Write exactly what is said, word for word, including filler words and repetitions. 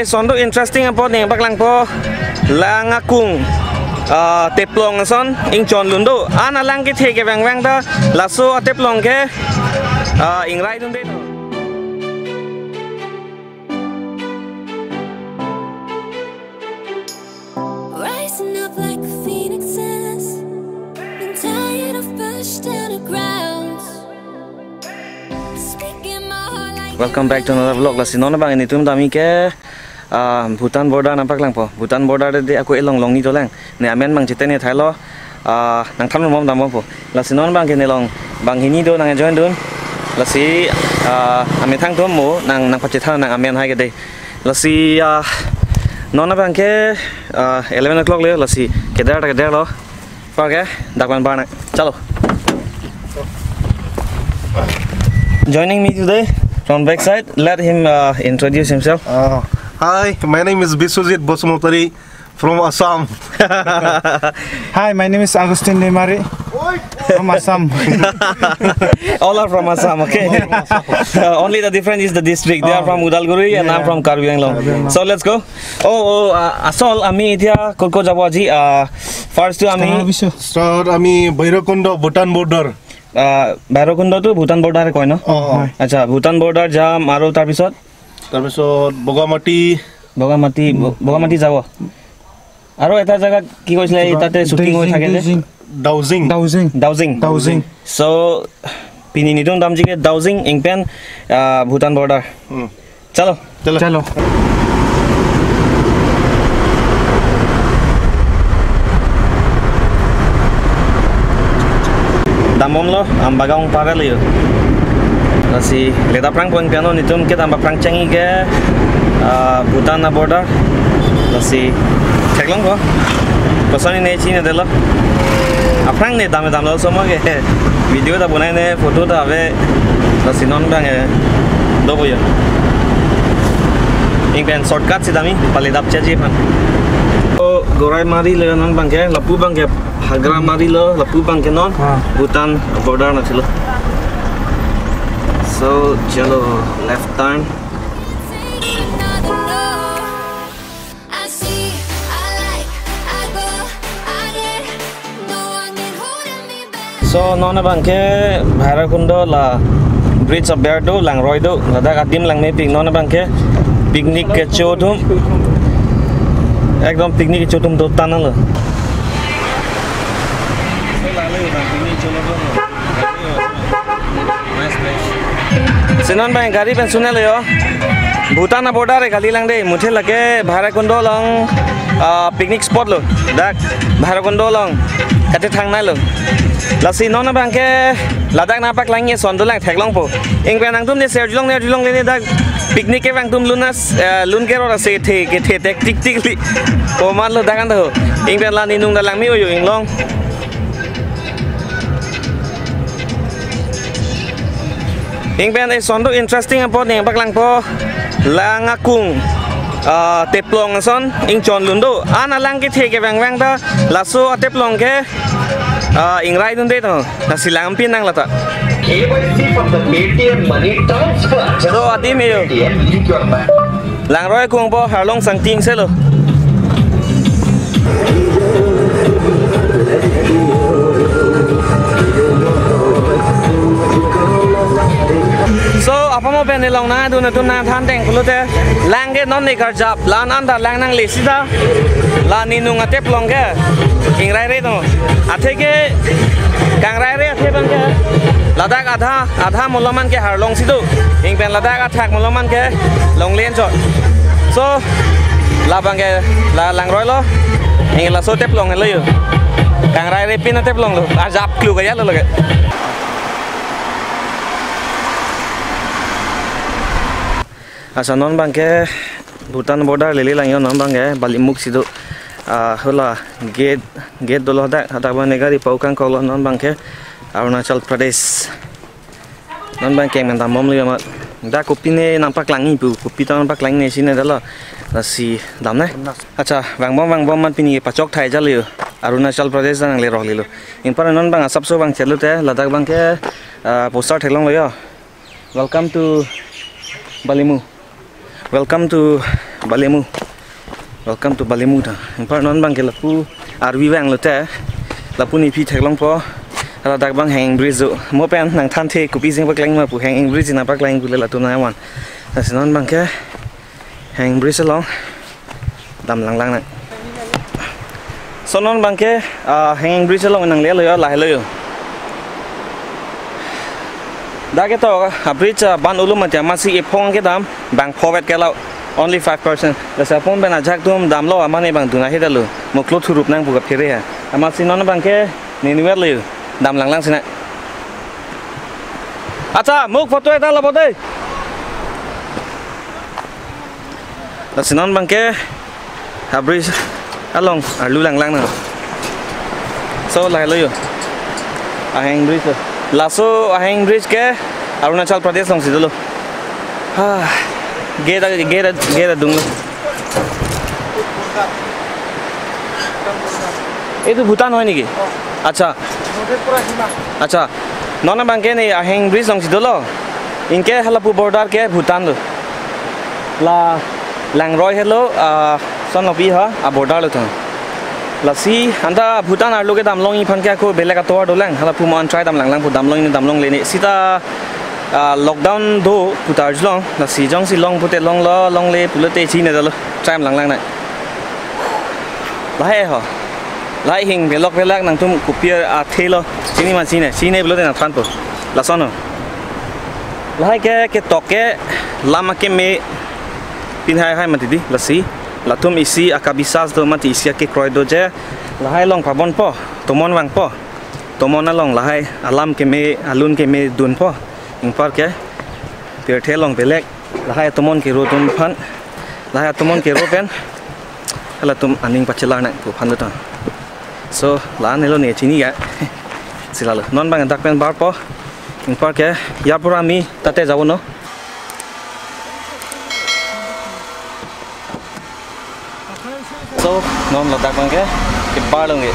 Son do interesting apot nangpaklangpo, lang akung, ah, teplong ason ingchon lun do. An alang kethe kevang vang ta laso ateplong ke, ah, ingrai dunde. Rising up like a phoenix, been tired of pushed underground. Speaking my heart like Welcome back to another vlog. Lasi non abang netum dam-i ke, ah, Bhutan border nangpaklangpo. Bhutan border de ako elong longni dolang. Ne amen abang chete ne thailo, ah, nangthan mom dambompo. Lasi non abang ke nelong banghini do nangjoin dun. Lasi, ah, amethang atum mo nang nangpachethan nang amen hai ke de. Lasi, ah, non abang ke, ah, eleven o'clock le, lasi keder ta kederlo. Okay, dak pen bar nang. Chalo. Joining me today from backside, let him, uh, introduce himself. Uh, hi, my name is Biswajit Basumatary from Assam. Hi, my name is Augustine Deimari from Assam. All are from Assam, okay? Uh, only the difference is the district. They are from Udalguri and I'm from Karbi Anglong. Karbi Anglong. So let's go. Oh, oh, uh, asol ami etia koko jabo aji, uh, first to ami Start আমি Bhairabkunda Bhutan border. Uh, Bhairakundo to Bhutan border koi no? অ, অ। Acha, Bhutan border jam aru tar pisot? তাৰপিছত Bogamati. Bogamati, Bo- Bogamati jabo. Aru eta jaga ki koisile, tate shooting hoi thake de? Dowsing। Dowsing। Dowsing। Dowsing। So, pini netum damji ke Dowsing ingpen, ah, Bhutan border. Hmm. Chalo। Chalo। Chalo। Dambomlo, Ambagaon parallel yo. Lasi, leda prang pon piano netum ke damba prang changji ke, ah, Bhutan a border. Lasi, theklongpo. Koson ne chinine delo. Aphrang ne dam damlo somo ke. Video ta bonai ne, photo ta ave. Lasi non abang ke dopo yo. Ingpen shortcut si dam-i, pale dap chaji aphan. O Goraimari le non abang ke, lapu abang ke Hagra Mari lo, lapu abang ke non, ah, Bhutan border na chalo. So, chalo, left turn. So, non abang ke Bhairakundo la bridge aber do, langroi do, ladak adim langmepik, non abang ke picnic kecho atum, ekdom picnic kecho atum do tanang lo. Si non abang gari pen sunelo yo. Bhutan a border e kali lang de, muthe lake Bhairakundo along, ah, picnic spot lo. Dak Bhairakundo along kachethang nai lo. Lasi non abang ke ladak nangpaklangji ason dolang, theklongpo. Ingpen nangtum ne ser julong ne julong le ne dak picnic kevang atum lun as, eh, lun kerot ase the kethe thektik tik li. Komat lo dak an do. Ingpen la ninung da langme-o yo inglong. Ingpen eson do interesting apot nangpaklangpo, lang akung, ah, teplong ason ingchon lun do. An alang kethe kevang vang ta laso ateplong ke, ah, ingrai dunde to. Lasi langpin nang lata. K Y C from the Paytm Money Transfer. So, adim e yo. Paytm, link your bank. Langroi akungpo, Harlong Sangti Ingse lo. So, apamo pen nelong nangdun atum nangthan teng pulote, lang ke non ne karjap, la-an anta lang nangle sita, la ninung ateplong ke ingraire to. Athe ke kangraire athe abang ke ladak adha, adha moloman ke Harlong si do. Ingpen ladak athak moloman ke Longlenchot. So, labang ke la langroi lo. Ing laso teplong lo yo. Kangraire pin ateplong lo. Ajap klu kaya lo lake. Acha non abang ke Bhutan border lele lang yo, non abang ke Balimukh si do. Ah, hala gate, gate dolo hadak, hadak abang ne gari pau kangkok lo, non abang ke Arunachal Pradesh. Non abang ke men dambomlo yo amat. Dak kopine nangpaklangji pu, kopi ta nangpaklangji ne chinine dalo. Lasi damnang. Acha, vangbom vangbom amat pini pachok thai jalo yo. Arunachal Pradesh ta nangle rok lilo. Ingpar non abang asapso abang chelo te, ladak abang ke, ah, poster theklonglo yo. Welcome to Balimukh. Welcome to Balemu. Welcome to Balemu ta. Anpar non abangke lapu arvi vanglote. Lapu nephi theklongpo. Ladak abang hanging bridge do. Mo pen nangthanthe kopi jeng paklangma pu hanging bridge nangpaklangji pule latum nangvan. Lasi non abangke hanging bridge along dam langlangnon. So non abangke, ah, hanging bridge along nanglelo yo, lahelo yo. Dak ketok, ah, bridge, ah, ban ulum mati amatsi ephong kedam, bang forward ke lo, only five percent. Lasi apon pen ajahak atum damlo, amat ne bang dun ahedetlo, moklo thurup nang pu kaphere ha. Amatsi non abangke, ne niwer le, dam langlangsinang. Accha, muk photo eta lobo dei. Lasi non abangke, ha bridge along arlu langlangnon. So, lahelo yo. Ahang bridge lo. Laso ahang bridge ke Arunachal Pradesh alongsi dolo. Ha, gate, gate, gate adunglo. এইটো ভূটান হয় নেকি? আচ্ছা। আচ্ছা। Non abangke ne ahang bridge alongsi dolo. Anke halapu border ke Bhutan lo. La Langroi helo, ah, son lopi ha, a border lo thang. Lasi, anta Bhutan arlo kedam longji aphan ke ako belek atovar dolang, halapu mo-an try dam langlang pu damlong ne damlongle ne. Sita, ah, lockdown do pu ta arjulong, lasi jongsi long pute longlo, longle pulote chinedetlo, try dam langlangnang. Lahai ho. Lahai hing belok belak nangtum kopi athelo, chini ma chine, chine pulote nangthanpo. Lason ho. Lahai ke, ketok ke, lam akeme pin haihai mati dei, lasi. Latum isi akabisas do mati isi akekroi do je. Lahai along pabonpo, tomon vangpo. Tomon along lahai alam keme, alun keme dunpo. Anpar ke pirthe along belek. Lahai tomon kero dun aphan. Lahai tomon kero pen halatum aning pachelarnang pu aphan do ta. So, la-an helo ne chini ya. Si lalo. Non abang dak pen barpo. Anpar ke, ইয়াৰ পৰা আমি তাতে যাব ন? So, non ladak abangke, kebar longke.